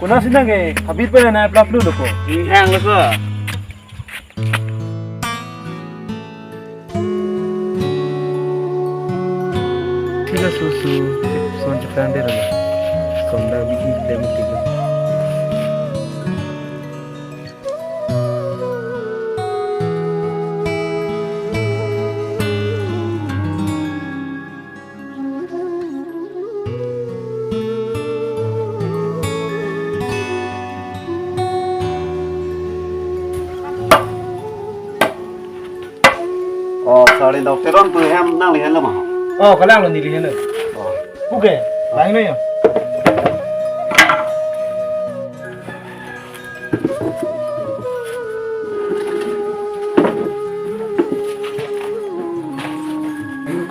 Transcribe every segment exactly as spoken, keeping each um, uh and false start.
Kona sinang ke habit pa na plap lu lo ko. Hang lo ko. Thila susu son cheplang de la. Son da bi i dem ti. Oh, sorry, doctor, on tu hem nangli hen lo ma? Oh, kalang lo, neli hen lo. Oh. Oke, lain lo ya.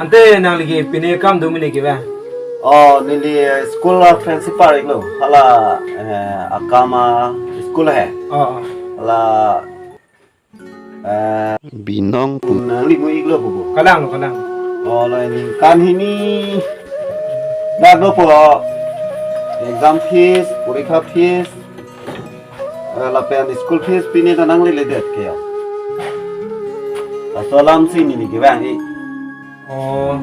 Ante nangli ke pine kam do mene ke ba? Oh, neli school a principal iklo. Hala, eh, akam a school he. Oh, oh. Hala, eh, Binong pu. Nangli mu iklo pupu. Kalang, kalang. Oh, la ningkan hini. Dak dopo exam fees, porikha fees, eh, lapen school fees pine ta nangleledet ke ya. Laso alam si neli kevang-i. Oh.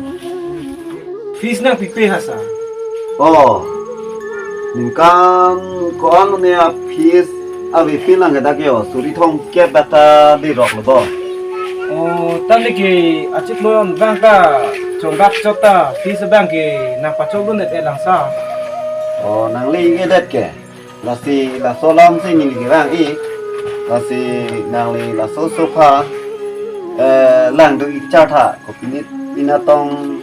Fees nangpipe ha sir? Oh. Ningkan ko-an ne a fees avepin lang ke dak yo, suri thomkep bata dirok lo bo. Oh, ta neli ke achiklo jon abang ta chongdak chot ta fees abang ke nangpachok dun-et lang sir. Oh, nangli ingedetke. Lasi laso alam si neli kevang-i. Lasi nangli laso asopo aphan, eh, langdun-ik char tha. Kopine pine tong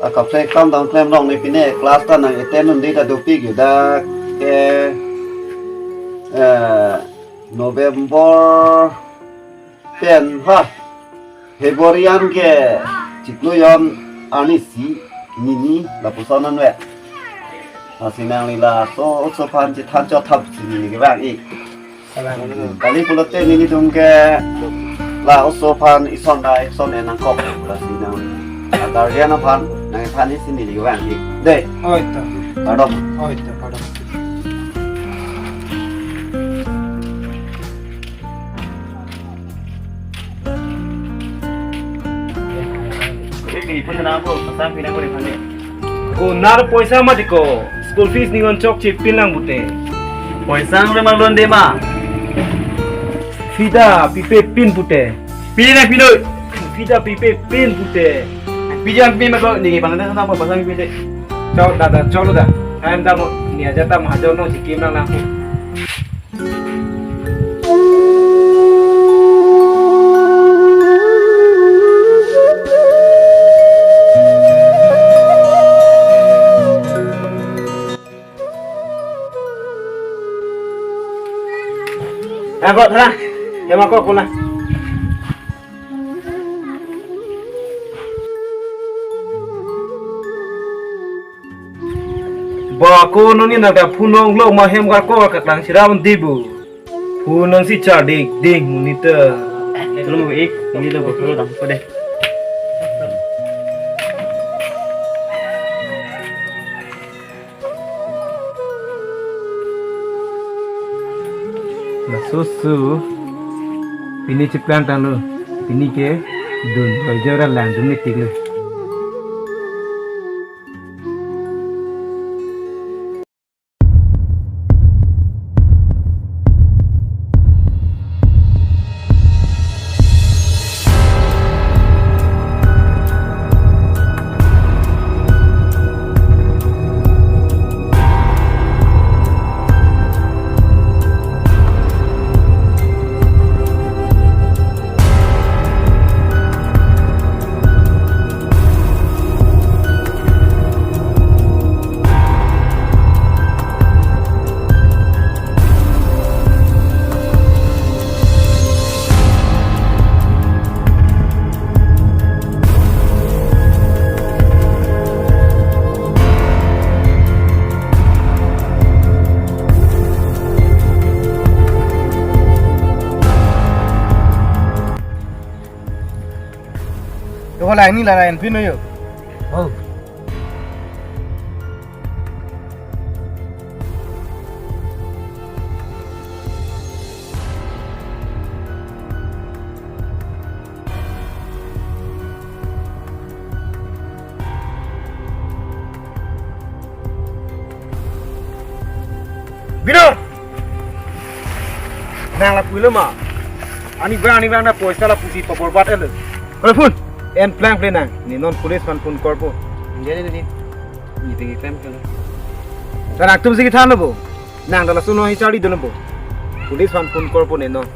akaprek kam dam klem long ne pine class ta nang attend un-e ta dopik yo dak ke, eh, November pen ha February an ke chiklo jon arni isi hini lapuson anvet. Lasi nangli laso asopo aphan chethan chot thap si neli kevang-i. Kalang. Kali pulote nelitum ke la asopo aphan ison ta ison en nangkok. Lasi nang a guardian aphan nangthan-i si neli kevang-i. De. Oi to. Kardom. Oi to, kardom. Ini pun kenapa? Pasang pinang ko di mana? Ko nar poisa mati ko. School fees ning-on chokche pin lang pute. Poisa nang le malon de ma. Fee ta pipe pin pute. Pin na pin oi. Fee ta pipe pin pute. Pin jam pin ma ko ni ke pang na na pasang pin de. Chok da da, chok lo da. Time ta mo ni aja ta mahajon nong chikim lang lang. Ako, tara. Hema ko, kuna. Ba ko noni nang ta phone nong lo ma hem gar ko ka tang sira un dibu. Phone nang si char dik ding monitor. Chalo mo ik, ini lo botol dam ko de. Laso asopo pine cheplang tanglo, pine ke dun, oi jora langdun-ik lo. Yo, hala ini la lain pin yo. Oh. Bino! Nang lapu lo ma? Ani bang, ani bang na poisa lapusi paborbad-etlo. Kalo phone, en plangple nang. Ne non police aphan phone korpo. Nde nde nde. Ni tinggi klem kalo. Nangtum si kethanlo bo. Nang dala suno hi charli dunpo. Police aphan phone korpo ne non.